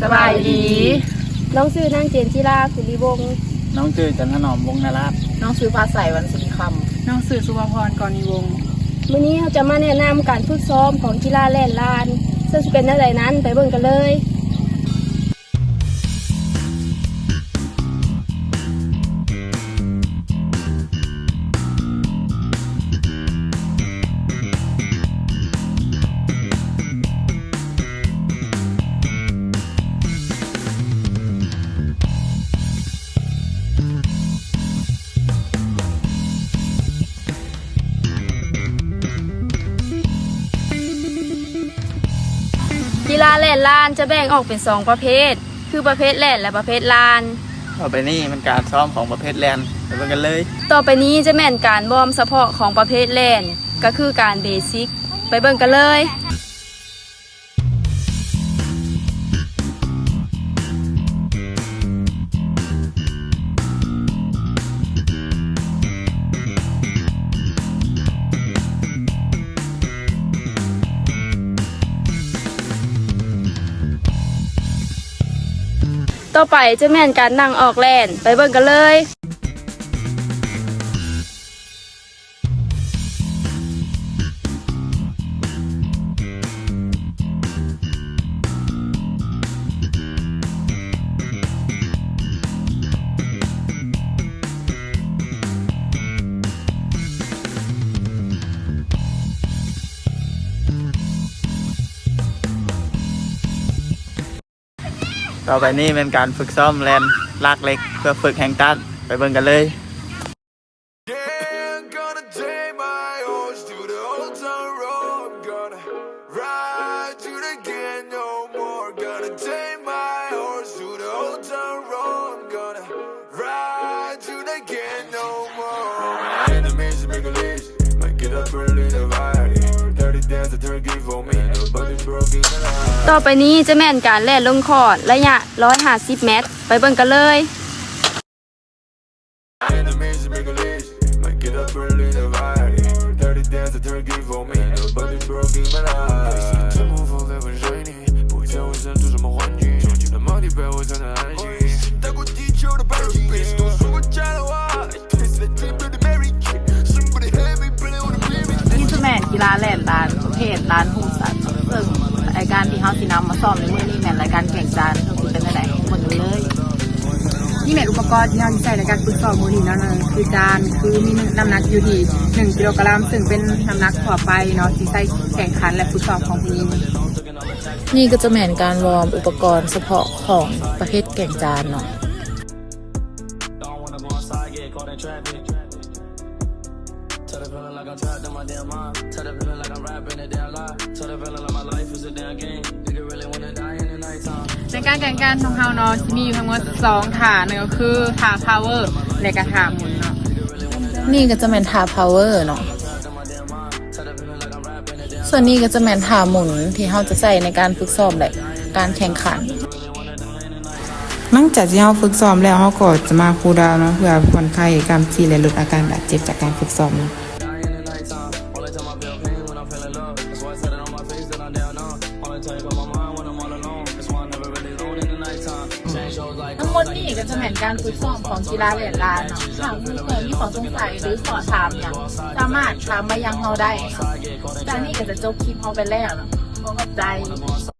ສະບາຍດີ. ນ້ອງຊື່ນາງເຈນຈິລາ ຄຸນລີວົງ. ນ້ອງຊື່ຈັນຖະໜອມ ວົງນາລາດ. ນ້ອງຊື່ຟ້າໃສ ວັນສິລິຄຳ. ນ້ອງຊື່ສຸພາພອນ ກອນນີວົງ. ມື້ນີ້ເຮົາຈະມາແນະນຳການຝຶກຊ້ອມຂອງກິລາແລ່ນລານ ເຊິ່ງຊິເປັນແນວໃດນັ້ນ ໄປເບິ່ງກັນເລີຍ. ກິລາແລ່ນລານຈະແບ່ງອອກເປັນສອງປະເພດ ຄືປະເພດແລ່ນ ແລະ ປະເພດລານ. ຕໍ່ໄປນີ້ແມ່ນການຊ້ອມຂອງປະເພດແລ່ນ ໄປເບິ່ງກັນເລີຍ. ຕໍ່ໄປນີ້ຈະແມ່ນການວອມສະເພາະຂອງປະເພດແລ່ນ ກະຄືການເບຊິກ ໄປເບິ່ງກັນເລີຍ. ຕໍ່ໄປຈະແມ່ນການນັ່ງອອກແລ່ນ ໄປເບິ່ງກັນເລີຍ. ຕໍ່ໄປນີ້ແມ່ນການຝຶກຊ້ອມແລ່ນລາກເຫຼັກ ເພື່ອຝຶກແຮງຕ້ານ ໄປເບິ່ງກັນເລີຍ. Yeah, I'm gonna take my horse to the old town road. I'm gonna ride to the gate no more. Gonna take my horse to the old town road. I'm gonna ride to the gate no more. Enemies make a list, might get up early in the fight. Dirty dance, a turkey for me. Nobody broke in the line. ຕໍ່ໄປນີ້ຈະແມ່ນການແລ່ນລົງຄອນ ໄລຍະຮ້ອຍຫ້າສິບແມັດ ໄປເບິ່ງກັນເລີຍ. Enemies make a list, might get up early in the fight. Dirty dance, a turkey for me. Nobody broke in the line. Somebody help me play on the remix. ນີ້ຈະແມ່ນກິລາແລ່ນລານ ປະເພດລານຫູສັດ ເຊິ່ງລາຍການທີ່ເຮົາຊິນຳມາຊ້ອມໃນມື້ນີ້ແມ່ນລາຍການແກ່ງຈານ ເຊິ່ງຊິເປັນແນວໃດ ເບິ່ງກັນເລີຍ. ນີ້ແມ່ນອຸປະກອນທີ່ເຮົາຊິໃຊ້ໃນການຝຶກຊ້ອມມື້ນີ້ເນາະ ຄືຈານ ຄືມີນ້ຳໜັກຢູ່ທີ່ໜຶ່ງກິໂລກະລັມ ເຊິ່ງເປັນນ້ຳໜັກທົ່ວໄປເນາະ ທີ່ໃຊ້ແຂ່ງຂັນ ແລະ ຝຶກຊ້ອມຂອງຜູ້ຍິງ. ນີ້ກໍຈະແມ່ນການວອມອຸປະກອນສະເພາະຂອງປະເພດແກ່ງຈານເນາະ. ໃນການແຂ່ງຂັນຂອງເຮົາເນາະ ຊິມີຢູ່ທັງໝົດສອງທ່າ ນັ້ນກໍຄືທ່າພາວເວີ ແລະກໍທ່າໝູນເນາະ. ນີ້ກໍຈະແມ່ນທ່າພາວເວີເນາະ. ສ່ວນນີ້ກໍຈະແມ່ນທ່າໝູນທີ່ເຮົາຈະໃຊ້ໃນການຝຶກຊ້ອມ ແລະ ການແຂ່ງຂັນ. ຫຼັງຈາກທີ່ເຮົາຝຶກຊ້ອມແລ້ວ ເຮົາກໍຈະມາຄູດາວເນາະ ເພື່ອຜ່ອນຄາຍການບາດເຈັບ ແລະ ລົດອາການບາດເຈັບຈາກການຝຶກຊ້ອມເນາະ. ທັງໝົດນີ້ກໍຈະແມ່ນການຝຶກຊ້ອມຂອງກິລາແລ່ນລານເນາະ ຫາກມີເພື່ອນມີຂໍ້ສົງໄສ ຫຼື ຂໍຖາມຫຍັງ ສາມາດຖາມມາຍັງເຮົາໄດ້ເນາະ. ຈາກນີ້ກໍຈະຈົບຄລິບເຮົາໄປແລ້ວເນາະ ຂໍຂອບໃຈ.